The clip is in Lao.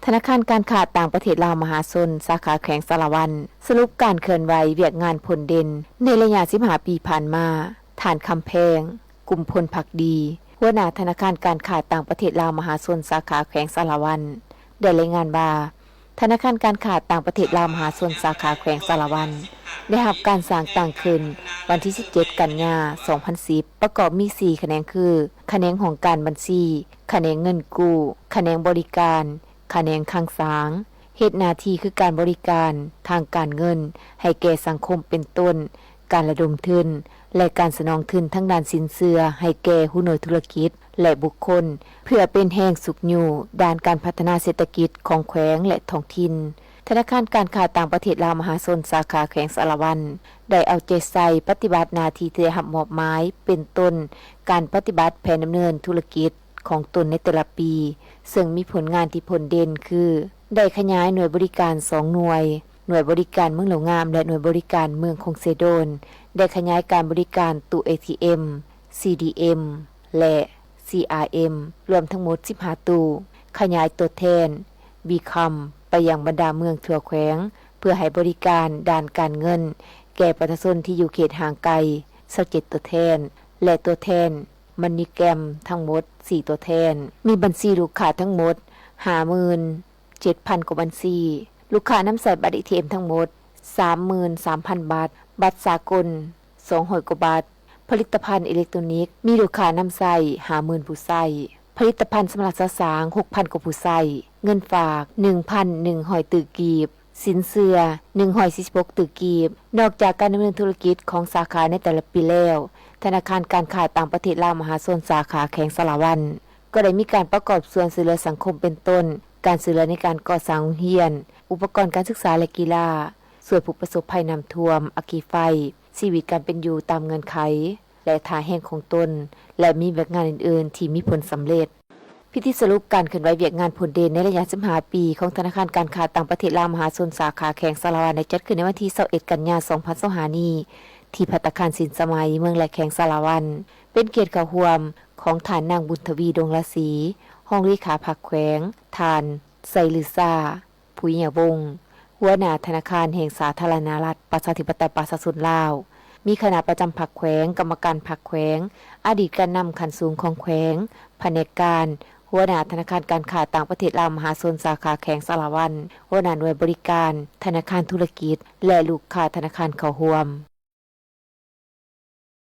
ທະນາຄານການຄ້າຕ່າງປະເທດລາວມະຫາຊົນ ສາຂາແຂວງສາລະວັນ ສະຫຼຸບການເຄື່ອນໄຫວວຽກງານພົ້ນເດັ່ນໃນໄລຍະສິບຫ້າປີຜ່ານມາ. ທ່ານ ຄຳແພງ ກຸມພົນພັກດີ ຫົວໜ້າທະນາຄານການຄ້າຕ່າງປະເທດລາວມະຫາຊົນ ສາຂາແຂວງສາລະວັນ ໄດ້ລາຍງານວ່າ ທະນາຄານການຄ້າຕ່າງປະເທດລາວມະຫາຊົນ ສາຂາແຂວງສາລະວັນ ໄດ້ຮັບການສ້າງຕັ້ງຂຶ້ນວັນທີສິບເຈັດ ກັນຍາ ສອງພັນສິບ ປະກອບມີສີ່ຂະແໜງຄື ຂະແໜງຫ້ອງການບັນຊີ, ຂະແໜງເງິນກູ້, ຂະແໜງບໍລິການ, ຂະແໜງຄັງສາງ, ເຮັດໜ້າທີ່ຄືການບໍລິການທາງການເງິນໃຫ້ແກ່ສັງຄົມ ເປັນຕົ້ນ ການລະດົມທຶນ ແລະ ການສະໜອງທຶນທາງດ້ານສິນເຊື່ອໃຫ້ແກ່ຫົວໜ່ວຍທຸລະກິດ ແລະ ບຸກຄົນ ເພື່ອເປັນແຮງຊຸກຍູ້ດ້ານການພັດທະນາເສດຖະກິດຂອງແຂວງ ແລະ ທ້ອງຖິ່ນ. ທະນາຄານການຄ້າຕ່າງປະເທດລາວມະຫາຊົນ ສາຂາແຂວງສາລະວັນ ໄດ້ເອົາໃຈໃສ່ປະຕິບັດໜ້າທີ່ທີ່ໄດ້ຮັບມອບໝາຍ ເປັນຕົ້ນ ການປະຕິບັດແຜນດຳເນີນທຸລະກິດ ຂອງຕົນໃນແຕ່ລະປີ, ເຊິ່ງມີຜົນງານທີ່ພົ້ນເດັ່ນຄື ໄດ້ຂະຫຍາຍໜ່ວຍບໍລິການສອງໜ່ວຍ, ໜ່ວຍບໍລິການເມືອງເຫຼົ່າງາມ ແລະ ໜ່ວຍບໍລິການເມືອງຄົງເຊໂດນ, ໄດ້ຂະຫຍາຍການບໍລິການຕູ້ເອທີເອັມ, ຊີດີເອັມ ແລະ ຊີອາເອັມ ລວມທັງໝົດສິບຫ້າຕູ້, ຂະຫຍາຍຕົວແທນ ບີຄອມ ໄປຍັງບັນດາເມືອງທົ່ວແຂວງ ເພື່ອໃຫ້ບໍລິການດ້ານການເງິນແກ່ປະຊາຊົນທີ່ຢູ່ເຂດຫ່າງໄກ ຊາວເຈັດຕົວແທນ ແລະ ຕົວແທນ ມັນນີແກຣມ ທັງໝົດສີ່ຕົວແທນ, ມີບັນຊີລູກຄ້າທັງໝົດຫ້າໝື່ນເຈັດພັນກວ່າບັນຊີ, ລູກຄ້ານຳໃຊ້ບັດເອທີເອັມທັງໝົດສາມໝື່ນສາມພັນບັດ, ບັດສາກົນສອງຮ້ອຍກວ່າບັດ, ຜະລິດຕະພັນອີເລັກໂຕນິກ ມີລູກຄ້ານຳໃຊ້ຫ້າໝື່ນຜູ້ໃຊ້, ຜະລິດຕະພັນສຳລັບຊາວສາງຫົກພັນກວ່າຜູ້ໃຊ້, ເງິນຝາກໜຶ່ງພັນໜຶ່ງຮ້ອຍຕື້ກີບ, ສິນເຊື່ອໜຶ່ງຮ້ອຍສີ່ສິບຫົກຕື້ກີບ. ນອກຈາກການດຳເນີນທຸລະກິດຂອງສາຂາໃນແຕ່ລະປີແລ້ວ, ທະນາຄານການຄ້າຕ່າງປະເທດລາວມະຫາຊົນ ສາຂາແຂວງສາລະວັນ ກໍໄດ້ມີການປະກອບສ່ວນຊ່ວຍເຫຼືອສັງຄົມ ເປັນຕົ້ນ ການຊ່ວຍເຫຼືອໃນການກໍ່ສ້າງໂຮງຮຽນ, ອຸປະກອນການສຶກສາ ແລະ ກິລາ, ຊ່ວຍຜູ້ປະສົບໄພນ້ຳຖ້ວມ, ອັກຄີໄຟ, ຊີວິດການເປັນຢູ່ຕາມເງື່ອນໄຂ ແລະ ທ່າແຮງຂອງຕົນ ແລະ ມີວຽກງານອື່ນໆທີ່ມີຜົນສຳເລັດ. ພິທີສະຫຼຸບການເຄື່ອນໄຫວວຽກງານພົ້ນເດັ່ນໃນໄລຍະສິບຫ້າປີຂອງທະນາຄານການຄ້າຕ່າງປະເທດລາວມະຫາຊົນ ສາຂາແຂວງສາລະວັນ ໄດ້ຈັດຂຶ້ນໃນວັນທີຊາວເອັດ ກັນຍາ ສອງພັນຊາວຫ້ານີ້ ທີ່ພັດຕາຄານສິນສະໄໝ ເມືອງ ແລະ ແຂວງສາລະວັນ, ເປັນກຽດເຂົ້າຮ່ວມຂອງທ່ານນາງ ບຸນທະວີ ດົງລາສີ ຮອງເລຂາພັກແຂວງ, ທ່ານ ໄຊລືຊາ ຜຸຍຍະວົງ ຫົວໜ້າທະນາຄານແຫ່ງສາທາລະນະລັດ ປະຊາທິປະໄຕ ປະຊາຊົນລາວ, ມີຄະນະປະຈຳພັກແຂວງ, ກຳມະການພັກແຂວງ, ອະດີດການນຳຂັ້ນສູງຂອງແຂວງ, ພະແນກການ, ຫົວໜ້າທະນາຄານການຄ້າຕ່າງປະເທດລາວມະຫາຊົນ ສາຂາແຂວງສາລະວັນ, ຫົວໜ້າໜ່ວຍບໍລິການທະນາຄານທຸລະກິດ ແລະ ລູກຄ້າທະນາຄານເຂົ້າຮ່ວມ.